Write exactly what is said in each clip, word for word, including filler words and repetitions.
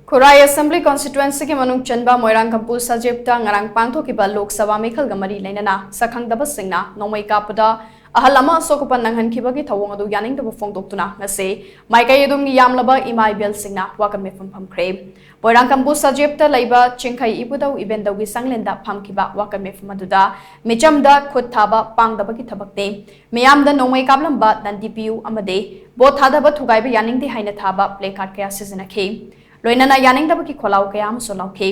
ꯈꯨꯔꯥꯏ Assembly Constituency ꯒꯤ ꯃꯅꯨꯡ ꯆꯟꯕ ꯃꯣꯏꯔꯥꯡ ꯀꯝꯄꯨ ꯁꯖꯦꯞꯇ ꯉꯔꯥꯡ ꯄꯥꯡꯊꯣꯛꯈꯤꯕ ꯂꯣꯛ ꯁꯚꯥ ꯃꯤꯈꯜꯒ ꯃꯔꯤ ꯂꯩꯅꯅ ꯁꯛꯈꯪꯗꯕꯁꯤꯡꯅ ꯅꯣꯡꯃꯩ ꯀꯥꯞꯄꯗ ꯑꯍꯜ ꯑꯃ ꯑꯁꯣꯛ ꯑꯄꯟ ꯅꯪꯍꯟꯈꯤꯕꯒꯤ ꯊꯧꯑꯣꯡ ꯑꯗꯨ ꯌꯥꯅꯤꯡꯗꯕ ꯐꯣꯡꯗꯣꯛꯇꯨꯅ ꯉꯁꯤ ꯃꯥꯏꯀꯩ ꯑꯗꯨꯝꯒꯤ ꯌꯥꯝꯂꯕ ꯏꯃꯥ ꯏꯕꯦꯜꯁꯤꯡꯅ ꯋꯥꯀꯠ ꯃꯤꯐꯝ ꯐꯝꯈ꯭ꯔꯦ꯫ ꯃꯣꯏꯔꯥꯡ ꯀꯝꯄꯨ ꯁꯖꯦꯞꯇ ꯂꯩꯕ ꯆꯤꯡꯈꯩ ꯏꯕꯨꯙꯧ ꯏꯕꯦꯟꯗꯧꯒꯤ ꯆꯪꯂꯦꯟꯗ ꯐꯝꯈꯤꯕ ꯋꯥꯀꯠ ꯃꯤꯐꯝ ꯑꯗꯨꯗ ꯃꯤꯆꯝꯗ ꯈꯨꯠ ꯊꯥꯕ ꯄꯥꯡꯗꯕꯒꯤ ꯊꯕꯛꯅꯤ, ꯃꯤꯌꯥꯝꯗ ꯅꯣꯡꯃꯩ ꯀꯥꯞꯂꯝꯕ ꯅꯟꯗꯤ ꯄꯤꯌꯨ ꯑꯃꯗꯤ ꯚꯣꯠ ꯊꯥꯗꯕ ꯊꯨꯒꯥꯏꯕ ꯌꯥꯅꯤꯡꯗꯦ ꯍꯥꯏꯅ ꯊꯥꯕ placard ꯀꯌꯥ ꯁꯤꯖꯤꯟꯅꯈꯤ꯫ ꯂꯣꯏꯅꯅ ꯌꯥꯅꯤꯡꯗꯕꯒꯤ ꯈꯣꯜꯂꯥꯎ ꯀꯌꯥ ꯑꯃꯁꯨ ꯂꯥꯎꯈꯤ꯫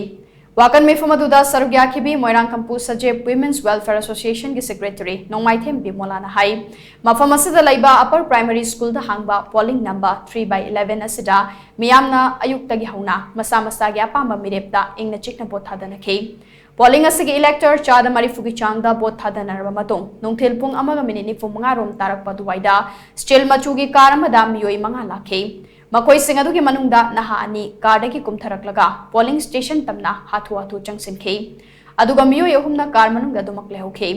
ꯋꯥꯀꯠ ꯃꯤꯐꯝ ꯑꯗꯨꯗ ꯁꯔꯨꯛ ꯌꯥꯈꯤꯕꯤ ꯃꯣꯏꯔꯥꯡ ꯀꯝꯄꯨ ꯁꯖꯦꯞ Women's Welfare Association ꯒꯤ Secretary ꯅꯣꯡꯃꯥꯏꯊꯦꯝ ꯕꯤꯃꯣꯂꯥꯅ ꯍꯥꯏ, ꯃꯐꯝ ꯑꯁꯤꯗ ꯂꯩꯕ Upper Primary School ꯗ ꯍꯥꯡꯕ polling number three by eleven ꯑꯁꯤꯗ ꯃꯤꯌꯥꯝꯅ ꯑꯌꯨꯛꯇꯒꯤ ꯍꯧꯅ ꯃꯁꯥ ꯃꯁꯥꯒꯤ ꯑꯄꯥꯝꯕ ꯃꯤꯔꯦꯞꯇ ꯏꯪꯅ ꯆꯤꯛꯅ ꯚꯣꯠ ꯊꯥꯗꯅꯈꯤ꯫ Polling ꯑꯁꯤꯒꯤ elector ꯆꯥꯗ ꯃꯔꯤꯐꯨꯒꯤ ꯆꯥꯡꯗ ꯚꯣꯠ ꯊꯥꯗꯅꯔꯕ ꯃꯇꯨꯡ, ꯅꯨꯡꯊꯤꯜ ꯄꯨꯡ ꯑꯃꯒ minute ꯅꯤꯐꯨ ꯃꯉꯥ ꯔꯣꯝ ꯇꯥꯔꯛꯄ ꯑꯗꯨꯋꯥꯏꯗ steel ꯃꯆꯨꯒꯤ car ꯑꯃꯗ ꯃꯤꯑꯣꯏ ꯃꯉꯥ ꯂꯥꯛꯈꯤ꯫ ꯃꯈꯣꯏꯁꯤꯡ ꯑꯗꯨꯒꯤ ꯃꯅꯨꯡꯗ ꯅꯍꯥ ꯑꯅꯤ car ꯗꯒꯤ ꯀꯨꯝꯊꯔꯛꯂꯒ polling station ꯇꯝꯅ ꯍꯥꯊꯨ ꯍꯥꯊꯨ ꯆꯪꯁꯤꯟꯈꯤ꯫ ꯑꯗꯨꯒ ꯃꯤꯑꯣꯏ ꯑꯍꯨꯝꯅ car ꯃꯅꯨꯡꯗ ꯑꯗꯨꯃꯛ ꯂꯩꯍꯧꯈꯤ꯫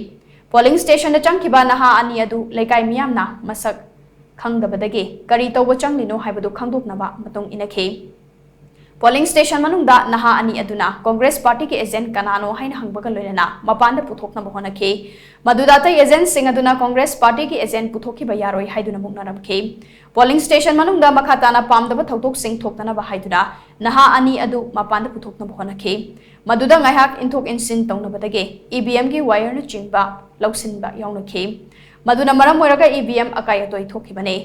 Polling station ꯗ ꯆꯪꯈꯤꯕ ꯅꯍꯥ ꯑꯅꯤ ꯑꯗꯨ ꯂꯩꯀꯥꯏ ꯃꯤꯌꯥꯝꯅ ꯃꯁꯛ ꯈꯪꯗꯕꯗꯒꯤ ꯀꯔꯤ ꯇꯧꯕ ꯆꯪꯂꯤꯅꯣ ꯍꯥꯏꯕꯗꯨ ꯈꯪꯗꯣꯛꯅꯕ ꯃꯇꯨꯡ ꯏꯟꯅꯈꯤ꯫ Polling station ꯃꯅꯨꯡꯗ ꯅꯍꯥ ꯑꯅꯤ ꯑꯗꯨꯅ Congress party ꯒꯤ agent ꯀꯅꯥꯅꯣ ꯍꯥꯏꯅ ꯍꯪꯕꯒ ꯂꯣꯏꯅꯅ ꯃꯄꯥꯟꯗ ꯄꯨꯊꯣꯛꯅꯕ ꯍꯣꯠꯅꯈꯤ꯫ ꯃꯗꯨꯗ ꯑꯇꯩ agent ꯁꯤꯡ ꯑꯗꯨꯅ Congress party ꯒꯤ agent ꯄꯨꯊꯣꯛꯈꯤꯕ ꯌꯥꯔꯣꯏ ꯍꯥꯏꯗꯨꯅ ꯃꯨꯛꯅꯔꯝꯈꯤ꯫ Polling station ꯃꯅꯨꯡꯗ ꯃꯈꯥ ꯇꯥꯅ ꯄꯥꯝꯗꯕ ꯊꯧꯗꯣꯛꯁꯤꯡ ꯊꯣꯛꯇꯅꯕ ꯍꯥꯏꯗꯨꯅ ꯅꯍꯥ ꯑꯅꯤ ꯑꯗꯨ ꯃꯄꯥꯟꯗ ꯄꯨꯊꯣꯛꯅꯕ ꯍꯣꯠꯅꯈꯤ꯫ ꯃꯗꯨꯗ ꯉꯥꯏꯍꯥꯛ ꯏꯟꯊꯣꯛ ꯏꯟꯁꯤꯟ ꯇꯧꯅꯕꯗꯒꯤ E V M ꯒꯤ wire ꯅꯆꯤꯡꯕ ꯂꯧꯁꯤꯟꯕ ꯌꯥꯎꯅꯈꯤ꯫ ꯃꯗꯨꯅ ꯃꯔꯝ ꯑꯣꯏꯔꯒ E V M ꯑꯀꯥꯏ ꯑꯇꯣꯏ ꯊꯣꯛꯈꯤꯕꯅꯤ꯫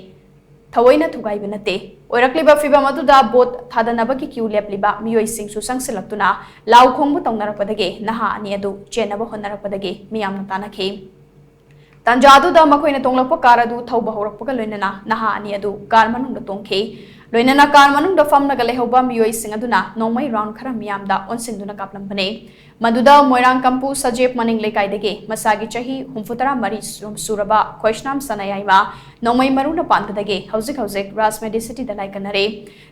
ꯊꯑꯣꯏꯅ ꯊꯨꯒꯥꯏꯕ ꯅꯠꯇꯦ꯫ ꯑꯣꯏꯔꯛꯂꯤꯕ ꯐꯤꯚꯝ ꯑꯗꯨꯗ ꯚꯣꯠ ꯊꯥꯗꯅꯕꯒꯤ queue ꯂꯦꯞꯂꯤꯕ ꯃꯤꯑꯣꯏꯁꯤꯡꯁꯨ ꯆꯪꯁꯤꯜꯂꯛꯇꯨꯅ ꯂꯥꯎ ꯈꯣꯡꯕ ꯇꯧꯅꯔꯛꯄꯗꯒꯤ ꯅꯍꯥ ꯑꯅꯤ ꯑꯗꯨ ꯆꯦꯟꯅꯕ ꯍꯣꯠꯅꯔꯛꯄꯗꯒꯤ ꯃꯤꯌꯥꯝꯅ ꯇꯥꯟꯅꯈꯤ꯫ ꯇꯥꯟꯖꯥ ꯑꯗꯨꯗ ꯃꯈꯣꯏꯅ ꯇꯣꯡꯂꯛꯄ car ꯑꯗꯨ ꯊꯧꯕ ꯍꯧꯔꯛꯄꯒ ꯂꯣꯏꯅꯅ ꯅꯍꯥ ꯑꯅꯤ ꯑꯗꯨ car ꯃꯅꯨꯡꯗ ꯇꯣꯡꯈꯤ꯫ ꯂꯣꯏꯅꯅ car ꯃꯅꯨꯡꯗ ꯐꯝꯂꯒ ꯂꯩꯍꯧꯕ ꯃꯤꯑꯣꯏꯁꯤꯡ ꯑꯗꯨꯅ ꯅꯣꯡꯃꯩ round ꯈꯔ ꯃꯤꯌꯥꯝꯗ ꯑꯣꯟꯁꯤꯟꯗꯨꯅ ꯀꯥꯞꯂꯝꯕꯅꯤ꯫ ꯃꯗꯨꯗ ꯃꯣꯏꯔꯥꯡ ꯀꯝꯄꯨ ꯁꯖꯦꯞ ꯃꯅꯤꯡ ꯂꯩꯀꯥꯏꯗꯒꯤ ꯃꯁꯥꯒꯤ ꯆꯍꯤ ꯍꯨꯝꯐꯨꯇꯔꯥ ꯃꯔꯤ ꯁꯨꯔꯕ ꯈꯣꯏꯁꯅꯥꯝ ꯁꯅꯥꯌꯥꯏꯃ ꯅꯣꯡꯃꯩ ꯃꯔꯨꯅ ꯄꯥꯟꯕꯗꯒꯤ ꯍꯧꯖꯤꯛ ꯍꯧꯖꯤꯛ Raj Medicity ꯗ ꯂꯥꯏꯀꯠꯅꯔꯤ꯫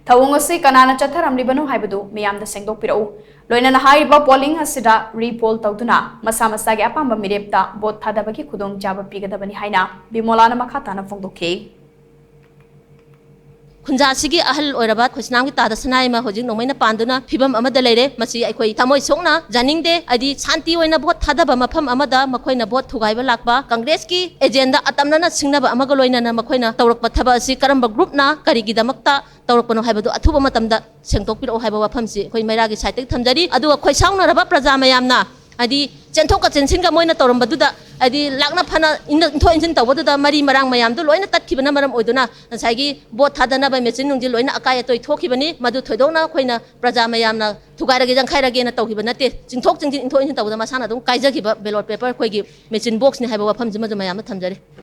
ꯊꯧꯑꯣꯡ ꯑꯁꯤ ꯀꯅꯥꯅ ꯆꯠꯊꯔꯝꯂꯤꯕꯅꯣ ꯍꯥꯏꯕꯗꯨ ꯃꯤꯌꯥꯝꯗ ꯁꯦꯡꯗꯣꯛꯄꯤꯔꯛꯎ꯫ ꯂꯣꯏꯅꯅ ꯍꯥꯏꯔꯤꯕ polling ꯑꯁꯤꯗ repoll ꯇꯧꯗꯨꯅ ꯃꯁꯥ ꯃꯁꯥꯒꯤ ꯑꯄꯥꯝꯕ ꯃꯤꯔꯦꯞꯇ ꯚꯣꯠ ꯊꯥꯗꯕꯒꯤ ꯈꯨꯗꯣꯡꯆꯥꯕ ꯄꯤꯒꯗꯕꯅꯤ ꯍꯥꯏꯅ ꯕꯤꯃꯣꯂꯥꯅ ꯃꯈꯥ ꯇꯥꯅ ꯐꯣꯡꯗꯣꯛꯈꯤ꯫ ꯈꯨꯟꯖꯥꯁꯤꯒꯤ ꯑꯍꯜ ꯑꯣꯏꯔꯕ ꯈꯣꯏꯁꯅꯥꯝꯒꯤ ꯇꯥꯗ ꯁꯅꯥ ꯏꯃꯥ ꯍꯧꯖꯤꯛ ꯅꯣꯡꯃꯩꯅ ꯄꯥꯟꯗꯨꯅ ꯐꯤꯕꯝ ꯑꯃꯗ ꯂꯩꯔꯦ꯫ ꯃꯁꯤ ꯑꯩꯈꯣꯏ ꯊꯃꯣꯏ ꯁꯣꯛꯅ ꯌꯥꯅꯤꯡꯗꯦ꯫ ꯍꯥꯏꯗꯤ ꯁꯥꯟꯇꯤ ꯑꯣꯏꯅ ꯚꯣꯠ ꯊꯥꯗꯕ ꯃꯐꯝ ꯑꯃꯗ ꯃꯈꯣꯏꯅ ꯚꯣꯠ ꯊꯨꯒꯥꯏꯕ ꯂꯥꯛꯄ, ꯀꯪꯒ꯭ꯔꯦꯁꯀꯤ ꯑꯦꯖꯦꯟꯗꯥ ꯑꯇꯝꯅꯅ ꯁꯤꯡꯅꯕ ꯑꯃꯒ ꯂꯣꯏꯅꯅ ꯃꯈꯣꯏꯅ ꯇꯧꯔꯛꯄ ꯊꯕꯛ ꯑꯁꯤ ꯀꯔꯝꯕ ꯒ꯭ꯔꯨꯞꯅ ꯀꯔꯤꯒꯤꯗꯃꯛꯇ ꯇꯧꯔꯛꯄꯅꯣ ꯍꯥꯏꯕꯗꯨ ꯑꯊꯨꯕ ꯃꯇꯝꯗ ꯁꯦꯡꯗꯣꯛꯄꯤꯔꯛꯑꯣ ꯍꯥꯏꯕ ꯋꯥꯐꯝꯁꯤ ꯑꯩꯈꯣꯏ ꯃꯩꯔꯥꯒꯤ ꯁꯥꯏꯠꯇꯒꯤ ꯊꯝꯖꯔꯤ꯫ ꯑꯗꯨꯒ ꯈꯣꯏꯁꯥꯎꯅꯔꯕ ꯄ꯭ꯔꯖꯥ ꯃꯌꯥꯝꯅ ꯍꯥꯏꯗꯤ ꯆꯦꯟꯊꯣꯛꯀ ꯆꯦꯟꯁꯤꯟꯒ ꯃꯣꯏꯅ ꯇꯧꯔꯝꯕꯗꯨꯗ ꯍꯥꯏꯗꯤ ꯂꯥꯛꯅ ꯐꯅ ꯏꯟ-, ꯏꯟꯊꯣꯛ ꯏꯟꯁꯤꯟ ꯇꯧꯕꯗꯨꯗ ꯃꯔꯤ ꯃꯔꯥꯡ ꯃꯌꯥꯝꯗꯨ ꯂꯣꯏꯅ ꯇꯠꯈꯤꯕꯅ ꯃꯔꯝ ꯑꯣꯏꯗꯨꯅ ꯉꯁꯥꯏꯒꯤ ꯚꯣꯠ ꯊꯥꯗꯅꯕ ꯃꯦꯆꯤꯟ ꯅꯨꯡꯖꯤꯟ ꯂꯣꯏꯅ ꯑꯀꯥꯏ ꯑꯇꯣꯏ ꯊꯣꯛꯈꯤꯕꯅꯤ꯫ ꯃꯗꯨ ꯊꯣꯏꯗꯣꯛꯅ ꯑꯩꯈꯣꯏꯅ ꯄ꯭ꯔꯖꯥ ꯃꯌꯥꯝꯅ ꯊꯨꯒꯥꯏꯔꯒꯦ, ꯌꯥꯡꯈꯥꯏꯔꯒꯦꯅ ꯇꯧꯈꯤꯕ ꯅꯠꯇꯦ꯫ ꯆꯤꯡꯊꯣꯛ ꯆꯤꯡꯁꯤꯟ, ꯏꯟꯊꯣꯛ ꯏꯟꯁꯤꯟ ꯇꯧꯕꯗ ꯃꯁꯥꯅ ꯑꯗꯨꯝ ꯀꯥꯏꯖꯈꯤꯕ ꯕꯦꯂꯣꯠ ꯄꯦꯄꯔ ꯑꯩꯈꯣꯏꯒꯤ ꯃꯦꯆꯤꯟ ꯕꯣꯛꯁꯅꯤ ꯍꯥꯏꯕ ꯋꯥꯐꯝꯁꯤꯃꯁꯨ ꯃꯌꯥꯝꯗ ꯊꯝꯖꯔꯤ꯫